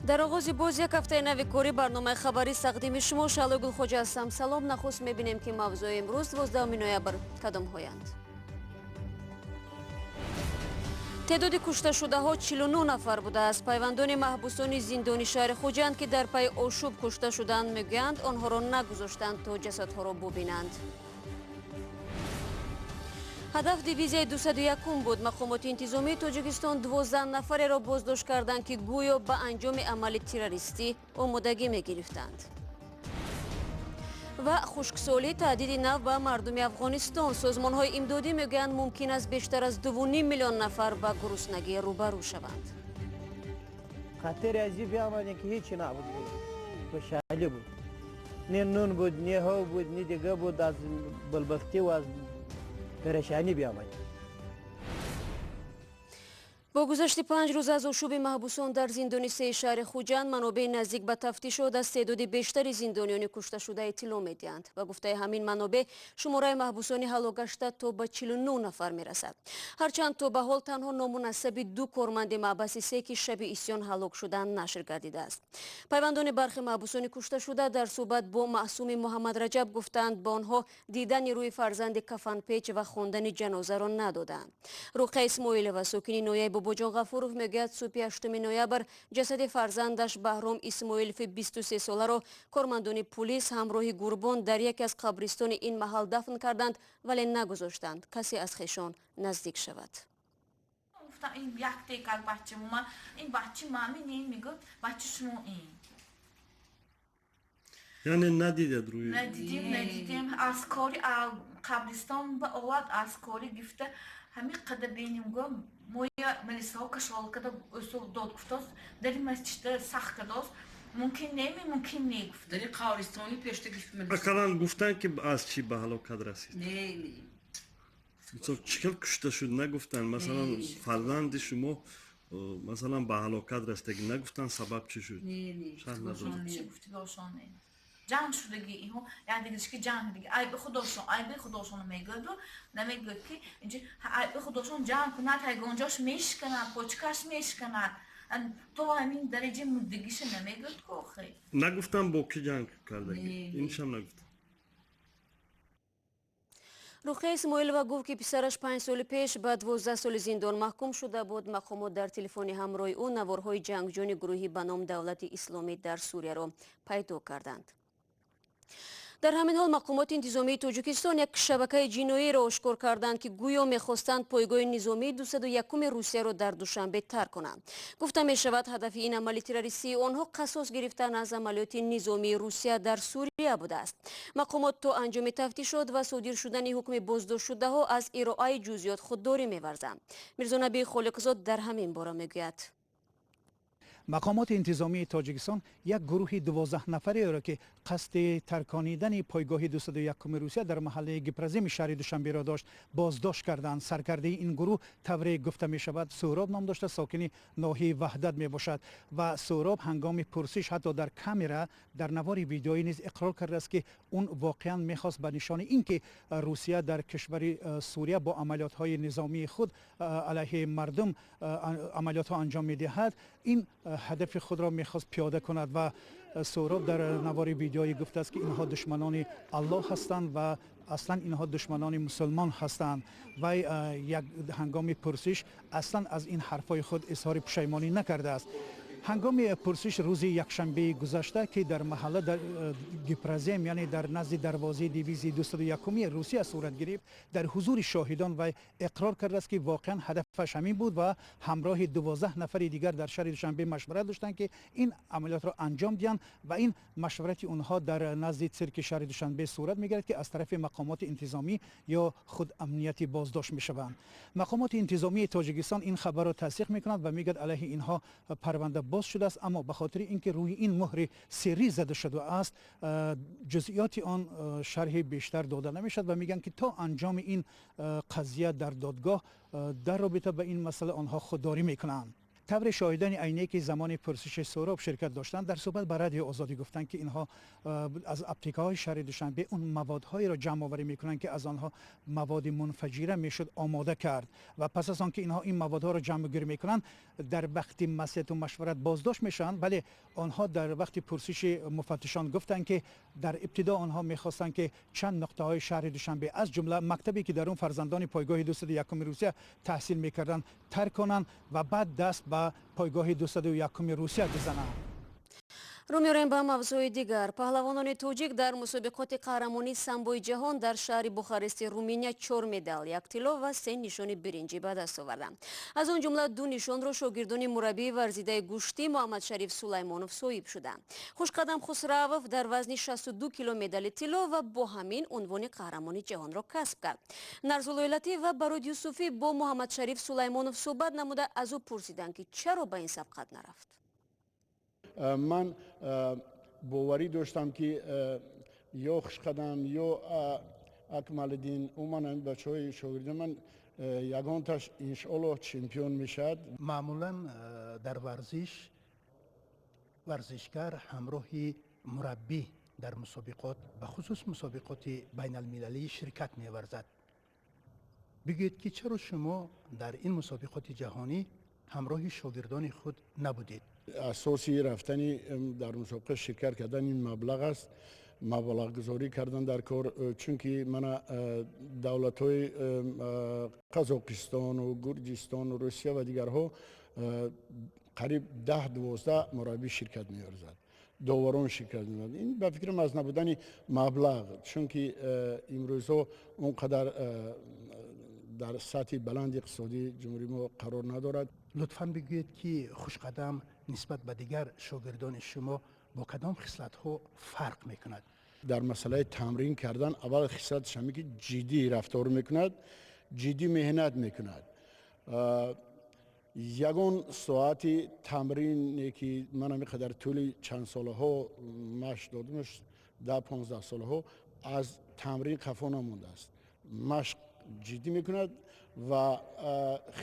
Дар оғози боз як ҳафтаи нави корӣ барномаи хабарӣ тақдими шумо. Шаҳло Гулхоҷа ҳастам. Салом. Нахуст мебинем, ки мавзӯи имрӯз, 12 ноябр, кадомҳоянд. Теъдоди кушташудаҳо 49 нафар будааст. Пайвандони маҳбусони зиндони шаҳри Хуҷанд, ки дар пайи ошӯб кушта шуданд, мегӯянд, онҳоро нагузоштанд, то ҷасадҳоро бубинанд. Ҳадаф дивизияи 201 буд. Мақомоти интизомии Тоҷикистон 12 нафареро боздошт карданд, ки гӯё ба анҷоми амали террористӣ омодагӣ мегирифтанд. Ва хушксолӣ таҳдиди нав ба мардуми Афғонистон. Созмонҳои имдодӣ мегӯянд, мумкин аст бештар аз 2,5 миллион нафар ба гуруснагӣ рӯбарӯ шаванд. Хатари азӣ биомадем, ки ҳечи набуд, хушҳалӣ буд, не нун буд, не ҳов буд, не дига буд. Аз балбахтӣ ва аз парешанӣ биомадем. Бо гузашти 5 рӯз аз ошӯби маҳбусон дар зиндони сеи шаҳри Хуҷанд, манобеи наздик ба тафтишот аз теъдоди бештари зиндониёни кушташуда иттилоъ медиҳанд. Ба гуфтаи ҳамин манобеъ, шумораи маҳбусони ҳалокгашта то ба 49 нафар мерасад. Ҳарчанд то ба ҳол танҳо ному насаби ду корманди маҳбаси се, ки шаби исьён ҳалок шуданд, нашр гардидааст. Пайвандони бархи маҳбусони кушташуда дар суҳбат бо Маъсуми Муҳаммадраҷаб гуфтаанд, ба онҳо дидани рӯи фарзанди кафанпеч ва хондани ҷанозаро надоданд. Руқия Исмоилова, сокини ноҳияи Бобоҷон Ғафуров, мегӯяд, субҳи 8 ноябр ҷасади фарзандаш Баҳром Исмоилови 23 соларо кормандони пулис ҳамроҳи гурбон дар яке аз қабристони ин маҳал дафн карданд, вале нагузоштанд, касе аз хешон наздик шавад. Гуфтам, ин як текак бача ман, ин бачи мами не, мегӯ, бачи шумо ин. Яъне надидед рӯи? Надидем, надидем. Аз кори қабристон ба овард, аз кори гифта ҳамин қадар беним, го моя милисаҳо кашол када, усул дод гуфтост, дари масҷида сахт кардост, мумкин неми, мумкин не, гуфт. Дари қабристони пешта гифт милиса. Ақаллан гуфтанд, ки аз чӣ ба ҳалокат расид? Не, не. Мисол, чӣ хел кушта шуд, нагуфтанд? Масалан, фарзанди шумо масалан ба ҳалокат расидаги, нагуфтанд, сабаб чӣ шуд? Не, не. Шарҳ надоданд. Чӣ гуфтигошон не, ҷанг шудаги инҳо, якдигаршки ҷанг шудаги, айби худошон, айби худошон мегӯяду намегӯяд, ки инҷа айби худошон ҷанг кунад, ҳайгонҷош мешиканад, почкаш мешиканад, то ҳамин дараҷаи мурдагиша намегӯяд ку охи. Нагуфтам, бо кӣ ҷанг кардаги? Не. Иншам нагуфтам. Руқия Исмоилова гуфт, ки писараш 5 соли пеш ба 12 соли зиндон маҳкум шуда буд. Мақомот дар телефони ҳамроҳи ӯ наворҳои ҷангҷӯни гурӯҳи ба ном Давлати Исломӣ дар Сурияро пайдо карданд. Дар ҳамин ҳол, мақомоти интизомии Тоҷикистон як шабакаи ҷиноиро ошкор карданд, ки гӯё мехостанд пойгоҳи низомии 201 Русияро дар Душанбе тарк кунанд. Гуфта мешавад, ҳадафи ин амали террористии онҳо қасос гирифтан аз амалиёти низомии Русия дар Сурия будааст. Мақомот то анҷоми тафтишот ва содир шудани ҳукми боздоштшудаҳо аз ироаи ҷузъиёт худдорӣ меварзанд. Мирзонаби Холиқзод дар ҳамин бора мегӯяд. Мақомоти интизомии Тоҷикистон як гурӯҳи 12 нафареро, ки қасди тарконидани пойгоҳи 201 Русия дар маҳаллаи Гипроземи шаҳри Душанберо дошт, боздошт карданд. Саркардаи ин гурӯҳ, тавре гуфта мешавад, Суҳроб ном дошта, сокини ноҳияи Ваҳдат мебошад. Ва Суҳроб ҳангоми пурсиш ҳатто дар камера, дар навори видеоӣ низ иқрор кардааст, ки он воқеан мехост ба нишони ин ки Русия дар кишвари Сурия бо амалиётҳои низомии худ алайҳи мардум амалиётҳо анҷом медиҳад, ин ҳадафи худро мехост пиёда кунад. Ва Суҳроб дар навори видеоӣ гуфтааст, ки инҳо душманони Аллоҳ ҳастанд ва аслан инҳо душманони мусулмон ҳастанд. Вай як ҳангоми пурсиш аслан аз ин ҳарфҳои худ изҳори пушаймонӣ накардааст. Ҳангоми пурсиш рӯзи якшанбеи гузашта, ки дар маҳалла дар Гипрозем, яъне дар назди дарвозаи дивизияи 201 Русия сурат гирифт, дар ҳузури шоҳидон вай иқрор кардааст, ки воқеан ҳадафаш ҳамин буд ва ҳамроҳи 12 нафари дигар дар шаҳри Душанбе машварат доштанд, ки ин амалиётро анҷом диҳанд. Ва ин машварати онҳо дар назди цирки шаҳри Душанбе сурат мегирад, ки аз тарафи мақомоти интизомӣ ё худ амниятӣ боздошт мешаванд. Мақомоти интизомии Тоҷикистон ин хабарро тасдиқ мекунад ва мегӯяд, алайҳи инҳо парванда боз шудааст, аммо ба хотири ин ки рӯи ин муҳри сиррӣ зада шудааст, ҷузъиёти он шарҳи бештар дода намешавад. Ва мегӯянд, ки то анҷоми ин қазия дар додгоҳ дар робита ба ин масъала онҳо худдорӣ мекунанд. Тавре шоҳидони айнӣ, ки замони пурсиши Суҳроб ширкат доштанд, дар суҳбат ба Радиои Озодӣ гуфтанд, ки инҳо аз аптекаҳои шаҳри Душанбе он маводҳоеро ҷамъоварӣ мекунанд, ки аз онҳо маводи мунфаҷира мешуд омода кард, ва пас аз он ки инҳо ин маводҳоро ҷамъгирӣ мекунанд, дар вақти маслиҳату машварат боздошт мешаванд. Вале онҳо дар вақти пурсиши муфаттишон гуфтанд, ки дар ибтидо онҳо мехостанд, ки чанд нуқтаҳои шаҳри Душанбе, аз ҷумла мактабе, ки дар он фарзандони пойгоҳи 201 Русия таҳсил мекарданд, тарк конанд ва баъд даст ба пойгоҳи 201 Русия бизананд. Рӯ меорем ба мавзӯи дигар. Паҳлавонони тоҷик дар мусобиқоти қаҳрамонии самбои ҷаҳон дар шаҳри Бухарести Руминия чор медал, як тилло ва се нишони биринҷӣ ба даст оварданд. Аз он ҷумла ду нишонро шогирдони мураббии варзидаи гӯштӣ Муҳаммадшариф Сулаймонов соҳиб шуданд. Хушқадам Хусравов дар вазни 62 кило медали тилло ва бо ҳамин унвони қаҳрамони ҷаҳонро касб кард. Нарзуллои Латиф ва Барод Юсуфӣ бо Муҳаммадшариф Сулаймонов суҳбат намуда, аз ӯ пурсиданд, ки чаро ба ин сабқат нарафт. Ман боварӣ доштам, ки ё Хушқадам, ё Акмалиддин, умуман ҳамин бачаҳои шогирди ман, ягонташ иншоаллоҳ чемпион мешавад. Маъмулан дар варзиш варзишгар ҳамроҳи мураббӣ дар мусобиқот, бахусус мусобиқоти байналмилалӣ, ширкат меварзад. Бигӯед, ки чаро шумо дар ин мусобиқоти ҷаҳонӣ ҳамроҳи шогирдони худ набудед? Асоси рафтани дар мусобиқа ширкат кардан ин маблағ аст, маблағгузорӣ кардан дар кор, чунки мана давлатҳои Қазоқистону Гурҷистону Русия ва дигарҳо қариб 10-12 мураббӣ ширкат меварзад, доварон ширкат меварзад. Ин ба фикрам аз набудани маблағ, чунки имрӯзҳо он қадар дар сатҳи баланди иқтисодии ҷумҳурии мо қарор надорад. Лутфан бигӯед, ки Хушқадам нисбат ба дигар шогирдони шумо бо кадом хислатҳо фарқ мекунад? Дар масъалаи тамрин кардан аввал хислаташ ҳаме, ки ҷиддӣ рафтор мекунад, ҷиддӣ меҳнат мекунад. Ягон соати тамрине, ки ман ҳамин қадар тӯли чанд солаҳо машқ додамаш, 10-15 солаҳо, аз тамрин қафо намондааст, машқ ҷиддӣ мекунад. Ва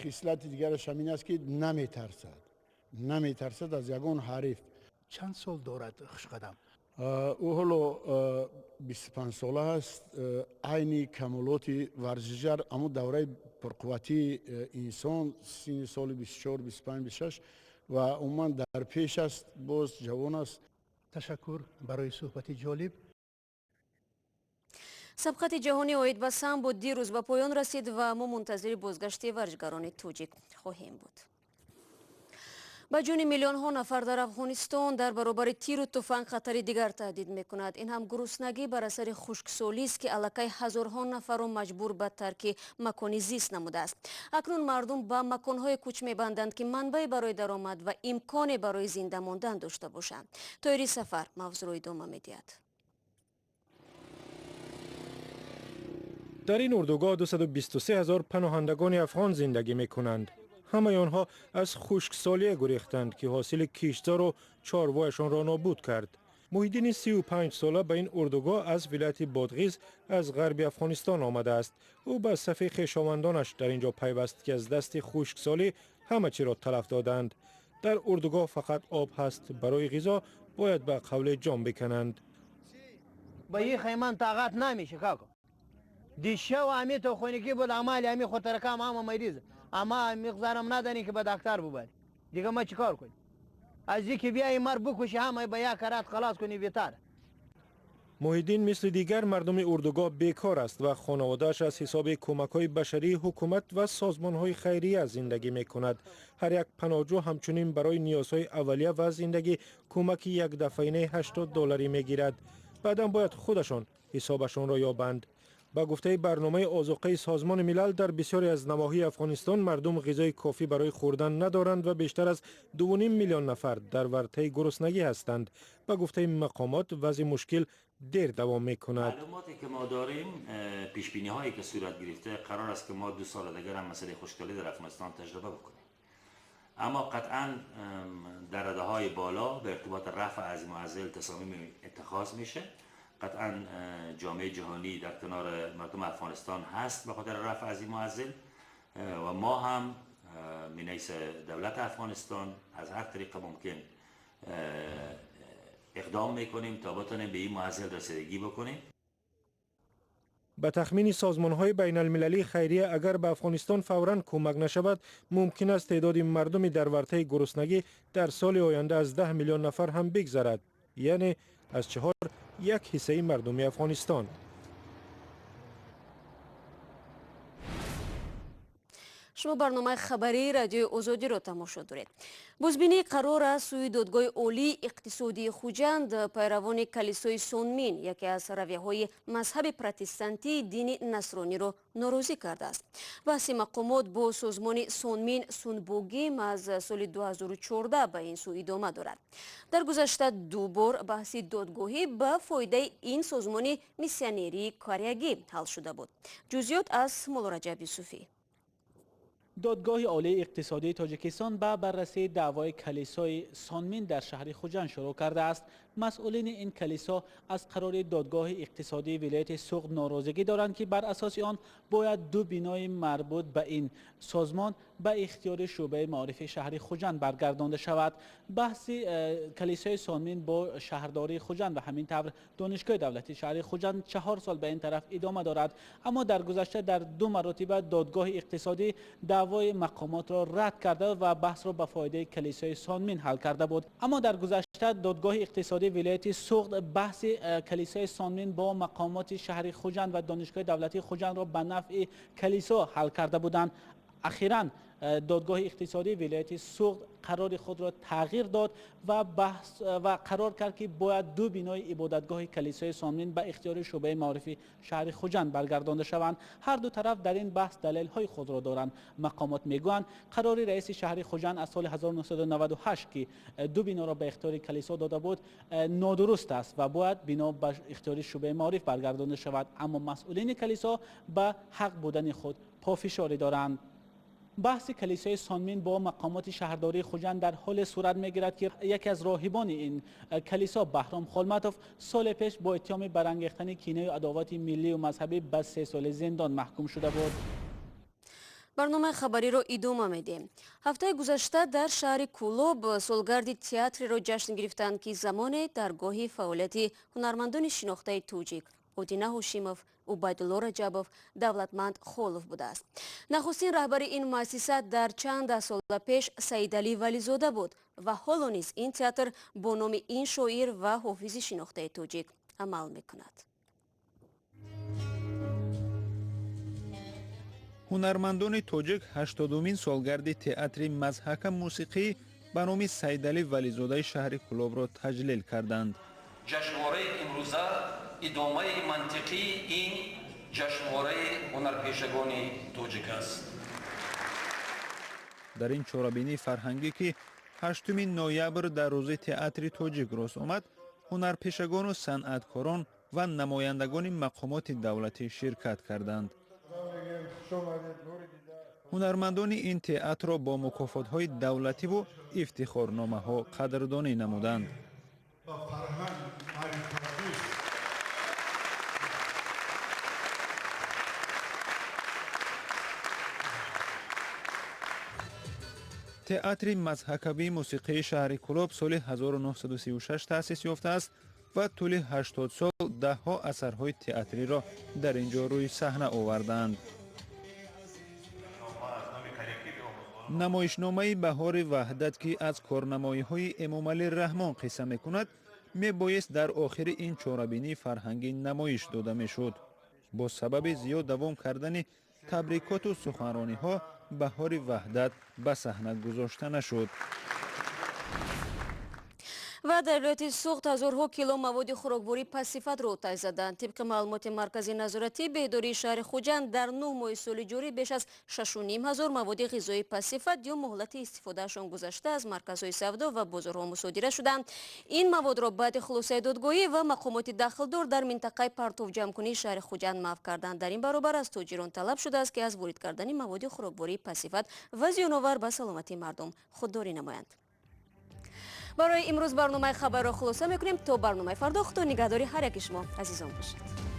хислати дигараш ҳамин аст, ки наметарсад, наметарсад аз ягон ҳариф. Чанд сол дорад Хушқадам? Ӯ ҳоло 25 сола аст. Айни камолоти варзишгар ҳамун давраи пурқувватии инсон, синни соли 24, 25, 26, ва умуман дар пеш аст, боз ҷавон аст. Ташаккур барои суҳбати ҷолиб. Сабқати ҷаҳонӣ оид ба самбо дирӯз ба поён расид ва мо мунтазири бозгашти варзишгарони тоҷик хоҳем буд. Ба ҷони миллионҳо нафар дар Афғонистон дар баробари тиру туфанг хатари дигар таҳдид мекунад. Ин ҳам гуруснагӣ бар асари хушксолист, ки аллакай ҳазорҳо нафарро маҷбур ба тарки макони зист намудааст. Акнун мардум ба маконҳое кӯч мебанданд, ки манбаъе барои даромад ва имконе барои зинда мондан дошта бошанд. Тоири Сафар мавзӯъро идома медиҳад. Дар ин урдугоҳ 223 ҳазор паноҳандагони афғон зиндагӣ мекунанд. Ҳамаи онҳо аз хушксолие гурехтанд, ки ҳосили киштзору чорвояшонро нобуд кард. Муҳиддини 35 сола ба ин урдугоҳ аз вилояти Бодғиз аз ғарби Афғонистон омадааст. Ӯ ба сафи хешовандонаш дар ин ҷо пайваст, ки аз дасти хушксолӣ ҳама чиро талаф доданд. Дар урдугоҳ фақат об ҳаст. Барои ғизо бояд ба қавле ҷон бикананд. Ба ин طاقت نمیشه کاکو. دیشب همی تو خونگی بود، عمل همی خطرکم همه مریض، اما مقدارم نداری که به دکتر ببری. دیگه ما چیکار کنیم؟ از اینکه بیای مر بکشی، همه به یک کرات خلاص کنی بهتر. Муҳиддин мисли дигар мардуми урдугоҳ бекор аст ва хонаводааш аз ҳисоби кӯмакҳои башарии ҳукумат ва созмонҳои хайрия зиндагӣ мекунад. Ҳар як паноҳҷӯ ҳамчунин барои ниёзҳои аввалия ва зиндагӣ кӯмаки якдафъаинаи 80 долларӣ мегирад. Баъдан бояд худашон ҳисобашонро ёбанд. Ба гуфтаи барномаи озуқаи Созмони Милал, дар бисёре аз навоҳии Афғонистон мардум ғизои кофӣ барои хӯрдан надоранд ва бештар аз 2,5 миллион нафар дар вартаи гуруснагӣ ҳастанд. Ба гуфтаи мақомот, вазъи мушкил дер давом мекунад. معلوماتی که ما داریم، پیش بینی هایی که صورت گرفته، قرار است که ما 2 سال دیگر هم مسئله خشکسالی در افغانستان تجربه بکنیم. اما قطعا در رده های بالا به ارتباط رفع از معضل تصامیم اتخاذ میشه. قطعا جامعه جهانی در کنار مردم افغانستان هست به خاطر رفع از این معضل و ما هم منیس دولت افغانستان از هر طریق ممکن اقدام میکنیم تا بتونیم به این معضل رسیدگی بکنیم. به تخمین سازمان‌های بین‌المللی خیریه اگر به افغانستان فوراً کمک نشود ممکن است تعداد مردم در ورطه گرسنگی در سال آینده از 10 میلیون نفر هم بگذرد، یعنی از 4 یک حصه مردم افغانستان. شما برنامه خبری رادیوی آزادی را تماشا دارید. بازبینی قرار از سوی دادگاه عالی اقتصادی خوجند پیروان کلیسای سونمین یکی از رویه‌های مذهب پروتستانتی دین نصرانی را ناراضی کرده است. بحث مقامات با سازمان سونمین سونبوگیم از سال 2014 به این سو ادامه دارد. در گذشته دو بار بحث دادگاهی به فایده این سازمان میسیونری کاریگی حل شده بود. جزئیات از مولا رجب یوسفی. دادگاه عالی اقتصادی تاجیکستان به بررسی دعوای کلیسای سانمین در شهر خوجند شروع کرده است. مسئولین این کلیسا از قرار دادگاه اقتصادی ولایت سغد ناراضگی دارند که بر اساس آن باید دو بنای مربوط به این سازمان به اختیار شعبه معارف شهر خوجند برگردانده شود. بحث کلیسای سانمین با شهرداری خوجند و همین طور دانشگاه دولتی شهر خوجند 4 سال به این طرف ادامه دارد، اما در گذشته در 2 مرتبه دادگاه اقتصادی دعوای مقامات را رد کرده و بحث را به فایده کلیسای سانمین حل کرده بود. اما در گذشته دادگاه اقتصادی ولایت سغد بحث کلیسای سانمین با مقامات شهر خوجند و دانشگاه دولتی خوجند را به نفع کلیسا حل کرده بودند. اخیراً دادگاه اقتصادی ولایت سغد قرار خود را تغییر داد و بحث و قرار کرد که باید 2 بنای عبادتگاه کلیسای سانمین به اختیار شعبه معارف شهر خوجند برگردانده شوند. هر دو طرف در این بحث دلیل های خود را دارند. مقامات میگویند قرار رئیس شهر خوجند از سال 1998 که 2 بنا را به اختیار کلیسا داده بود نادرست است و باید بنا به اختیار شعبه معارف برگردانده شود، اما مسئولین کلیسا به حق بودن خود پافشاری دارند. بحث کلیسای سانمین با مقامات شهرداری خوجند در حال صورت میگیرد که یکی از راهبان این کلیسا بهرام خالمتوف سال پیش با اتهام برانگیختن کینه و عداوت ملی و مذهبی به 3 سال زندان محکوم شده بود. برنامه خبری رو ادامه میدیم. هفته گذشته در شهر کولوب سالگرد تئاتری را جشن گرفتند که زمان درگاه فعالیت هنرمندان شناخته تاجیک اودینا هوشیموف، عبیدالله رجبوف، دولتمند خولوف بوده است. نخستین رهبر این مؤسسه در چند سال پیش سید علی ولیزاده بود و حالا نیز این تئاتر با نام این شاعر و حافظ شناخته تاجیک عمل میکند. هنرمندان тоҷик 80-умин солгарди театри мазҳака мусиқӣ ба номи Сайдалӣ Вализодаи шаҳри Кулобро таҷлил карданд. Ҷашнвораи имрӯза идомаи мантиқии ин ҷашнвораи ҳунарпешагони тоҷик аст. Дар ин чорабинии фарҳангӣ, ки 8 ноябр дар рӯзи театри тоҷик рост омад, ҳунарпешагону санъаткорон ва намояндагони мақомоти давлатӣ ширкат карданд. Ҳунармандони ин театрро бо мукофотҳои давлативу ифтихорномаҳо қадрдонӣ намуданд. Театри мазҳакавии мусиқии шаҳри Кулоб соли 1936 таъсис ёфтааст ва тӯли 80 сол даҳҳо асарҳои театриро дар ин ҷо рӯи саҳна овардаанд. Намоишномаи Баҳори Ваҳдат, ки аз корнамоиҳои Эмомалӣ Раҳмон қисса мекунад, мебоист дар охири ин чорабинии фарҳангӣ намоиш дода мешуд. Бо сабаби зиёд давом кардани табрикоту суханрониҳо Баҳори Ваҳдат ба саҳна гузошта нашуд. Ва дар вилояти Суғд ҳазорҳо кило маводи хӯрокворӣ пасифатро оташ заданд. Тибқи маълумоти Маркази назоратии беҳдории шаҳри Хуҷанд, дар 9 моҳи соли ҷорӣ беш аз 6,5 ҳазор маводи ғизоии пасифат ё муҳлати истифодаашон гузашта аз марказҳои савдо ва бозорҳо мусодира шуданд. Ин маводро баъди хулосаи додгоҳӣ ва мақомоти дахлдор дар минтақаи партовҷамъкунии шаҳри Хуҷанд маҳв карданд. Дар ин баробар аз тоҷирон талаб шудааст, ки аз ворид кардани маводи хӯроквории пасифат ва зиёновар ба саломатии мардум худдорӣ намоянд. Барои имрӯз барномаи хабарро хулоса мекунем. То барномаи фардо Худо нигаҳдори ҳар яки шумо азизон бошад.